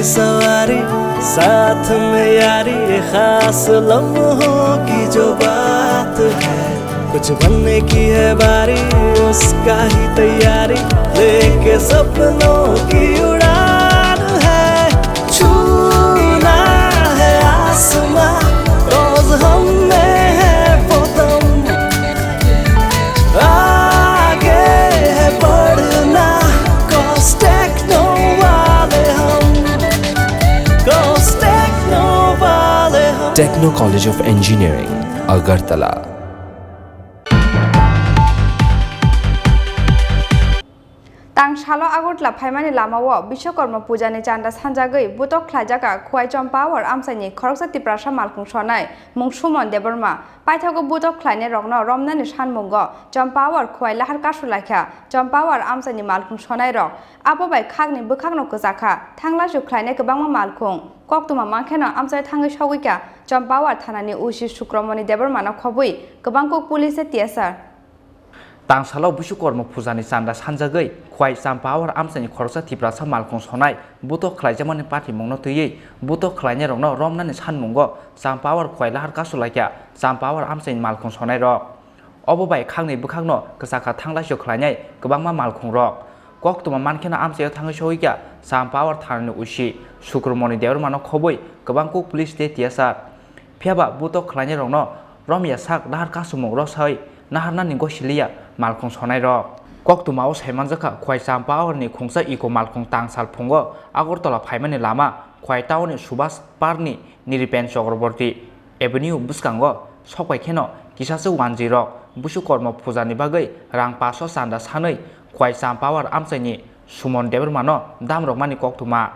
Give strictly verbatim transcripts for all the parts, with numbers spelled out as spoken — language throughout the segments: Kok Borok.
सवारी, साथ में यारी, ये खास लम्हों की जो बात है, कुछ बनने की है बारी, उसका ही तैयारी, लेके सपनों की उड़ान है, छूना है आसमां, रोज हम में है वो दम, आगे है बढ़ना, cause techno वाले हम, cause techno वाले हम। Techno College of Engineering, Agartala. Tang salo Agartala phaimani lamao Biswakarma pujani chanda sanjagwi butok khlaijak kha Khwai Champawar amchaini khoroksa Tiprasa malkhung sonai mung Sumon Debbarma. Paithago butok khlainai rokno romnani sanmungo Champawar Khwai lahar kasu laikha Champawar amchaini malkhung sonai rok. Abo bai khakni bwkhakno kwchak kha thanglaisu khlainai kwbangma malkhung. Koktwma mankheno amchai thangwi sogwi kha Champawar thanani O C Sukramoni Debbarmano khobwi kwbangkuk police tei T S R. Tangsalo Biswakarma pujani chanda sanjagwi Khwai Champawar amchaini khoroksa Tiprasa malkhung sonai butok khlaijakmani patimungno twiwi butok khlainairokno romnani sanmungo Champawar Khwai lahar kasu laikha Champawar amchaini malkhung sonairok. Obo bai khakni bwkhakno kwchak kha thanglaisu khlainai kwbangma malkhungrok. Koktwma mankheno amchaio thangwi sogwi kha Champawar thanani O C Sukramoni Debbarmano khobwi kwbangkuk police tei T S R. Phiyaba butok khlainairokno romya sak nahar kasumung rwsai naharnani gosiliya malkhung sonairok. Koktwmao saimanjakha Khwai Champawarni khungsa eco malkhung tangsal phungo Agartala phaimani lama Khwai townni Subhash Parkni Niripen Chakraborty Avenue bwskango sokbai kheno kisasa wanjwirok Biswakarma pujani bagwi rang paso chanda sanwi Khwai Champawar amchaini Sumon Debbarmano damrokmani koktwma.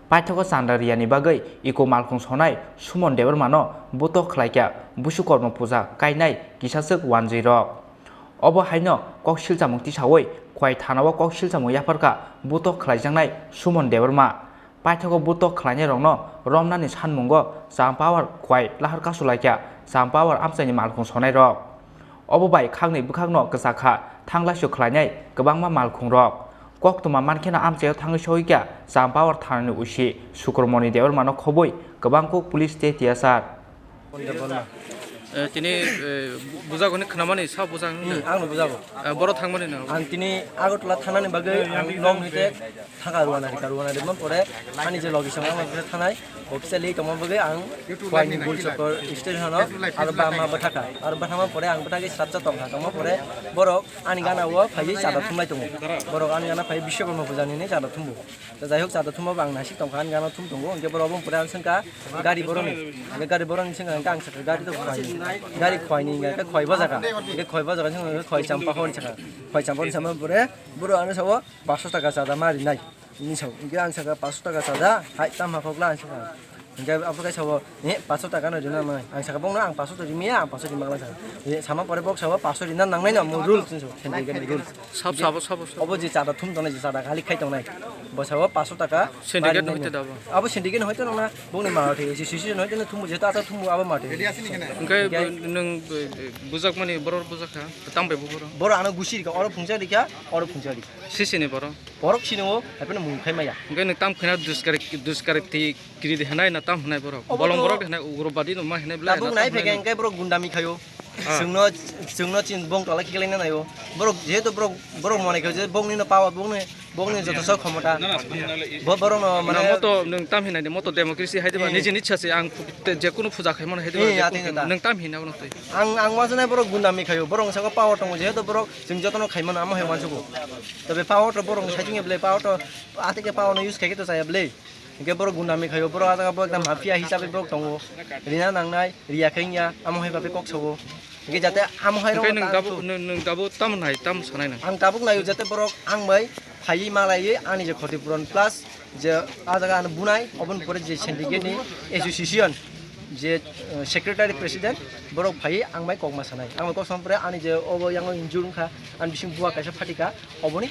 Paithago chanda riyani bagwi eco malkhung sonai Sumon Debbarmano butok khlaikha Biswakarma puja kainai kisaswk wanjwirok. Obo haino kok silchamung tisawi Khwai thanao kok silchamung yapharkha butok khlaijaknai Sumon Debbarma. Paithago butok khlainairokno romnani sanmungo Champawar Khwai lahar kasu laikha Champawar amchaini malkhung sonairok. Obo bai khakni bwkhakno kwchak kha thanglaisu khlainai kwbangma malkhungrok. Koktwma mankheno amchaio thangwi sogwi kha Champawar thanani O C Sukramoni Debbarmano khobwi kwbangkuk police tei T S R. Eh, tini, eh, bu-, bujak hwnwi khnamani sa bujak hwnwi. Hmm, angno bujago. Eh, boro thangmani no. Ang tini Agartala thanani bagwi ang nok nite thaka ruana rika ruana rimani pore ani je logi song ang thanai officially tongma bagwi ang Khwaini Gul Chokor station o aro ba ma bwthaka aro bwthama pore ang bwthagwi satsa tongkha tongma pore borok ani gana o phaiwi chada thumlai tongo. Borok ani gana phaiwi Biswakarma puja nini chada thumbo. Tei jai hok chada thumbo ang naisik tongkha ani gana thum tongo. Hwnkhe borok obo pore ang swngkha gari boroni. Hwnkhe gari boroni swngkha hwnkhe ang sakha gari to Khwai. Gari Khwaini hwnkhe Khwai bojaka. Hwnkhe Khwai bojaka swngkha hwnkhe Khwai Champahor swngkha. Khwai Champahor swngkha pore borok ano sao paanch sho taka chada ma rinai. Hwnwi sao. Hwnkhe ang sakha paanch sho taka chada hai tamo khokla ang sakha. Hwnkhe abo khe sao, "Eh, paanch sho taka no rina nai." Ang sakha, "Bongno ang paanch sho to rimiya, ang paanch sho rimagla," sakha. Eh, sama pore bok sao, "Paanch sho rina nangnai no, omo rules," hinwi sao, syndicate ni rules. Sabo, sabo, sabo, sabo. Obo je chada thum tongnai, je chada khalik khai tongnai, bo sao paanch sho taka. Syndicate no hoite dabo. Abo syndicate no hoite nangna, bongni ma hoite, association hoite no thumbo, jehetu ata thumbo abo ma hoite. Hwnkhe hwnkhe nwng, eh, bujakmani borok bujak kha, tamo bai bo borok. Borok ano gusi rikha, oro phungsa rikha, oro phungsa rikha. Sisini borok. Borok sini o, haipeno mung khai maya. Hwnkhe nwng tam khwna duskar, duskar ti Kiri de hinai na tam hinai borok. Obo bolong to borok de hinai ugrobadi no ma hinai belai tabuk na nai tam hinai phege no. Hingke borok gundami khayo. Ah. Chwngno, chwngno chin bong tola khiklaina naio. Borok jehetu borok, borok mone khayo je bongni no power, bongni, bongni joto sok khomota. Bo borok no mane moto nwng tam hinai de moto democracy hai de ba. Eh. Nijini ichha se ang phu-, te, je kunu puja khai mano hai de ba, eh, je ateng kunu ta. Nwng tam hinai no twi. Ang, ang wansuknai borok gundami khayo. Borok saka power tongo jehetu borok chwng jotono khai mano amo hai wansugo. Tobe power to borok saiching ya bele power to atike power no use khai khe to chaya bele. Hingke borok gundami khaio, borok ah jaga bo ekdam mafia hisabe borok tongo. Rina nangnai, riya khe wngya, amo hai babe kok sao. Hingke jate amo hai rok Hingke nwng ta tabuk, nwng, nwng tabuk tamo nai, tamo sanai nwng? Ang tabuk naio jate borok ang bai phaiwi malaiwi ani je khoti puron plus je ah jaga ano bunai, oboni pore je syndicate ni association je, eh, secretary president borok phaiwi ang bai kok ma sanai. Ang bai kok sama pore ani je obo yang injure wngkha, ani bising bua kaisa phatika. Oboni?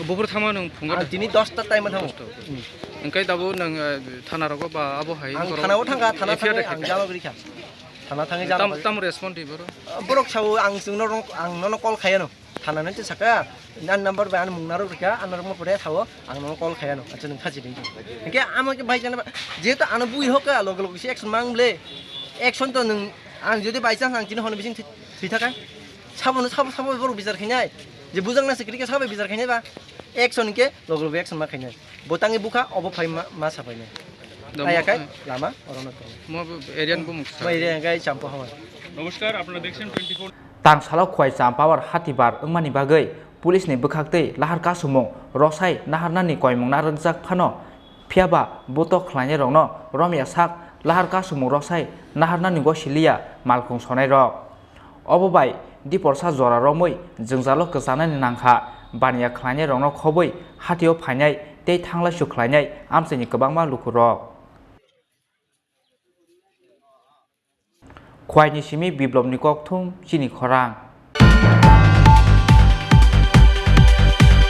Buphuru thangma nwng phungo Ang de? Tini dosta time thango. Dosta. Hmm. Hingke tabuk nwng, eh, thana rogo ba abo hai Ang borok thana o thangkha, thana F I R thangwi ang dakhai kha. Jalo gri kha. Thana thangwi jalo Tam, gri. Tam respond di borok? Borok sao ang chwngno rong, ang nono call khaiya no. Thana nang te saka, nan number bai ano mung narok rika, ano rok mo pore thawo, ang no call khaya no, acha nung thachi ring. Hingke amo ke bai jana ba, jehetu ano bui hoka, loge loge se action mang ble, action to nung, ang jodi by chance ang chini hono bising thwi thakai, sabo no sabo sabo borok bichar khainai, je bujang na se krike sabo bichar khainai ba, action ke loge loge action ma khainai, bo tangi bukha obo phai ma, ma sapainai. Ayakai lama orono to. Mo area ni bumung sa. Mo area kai champa hawa. নমস্কার, আপনারা দেখছেন twenty four. Tangsalo Khwai Champawar hatibar wngmani bagwi police ni bwkhaktwi lahar kasumung rosai naharnani koimung narwkjak phano, phiyaba botok khlainairokno romya sak lahar kasumung rosai naharnani gosiliya malkhung sonairok. Obo bai diporsa jora romwi jwngjalo kwchanani nangkha, baniya khlainairokno khobwi hatio phainai tei thanglaisu khlainai amchaini kwbangma lukurok. Khwaini simi biplopni kokthum chini khorang.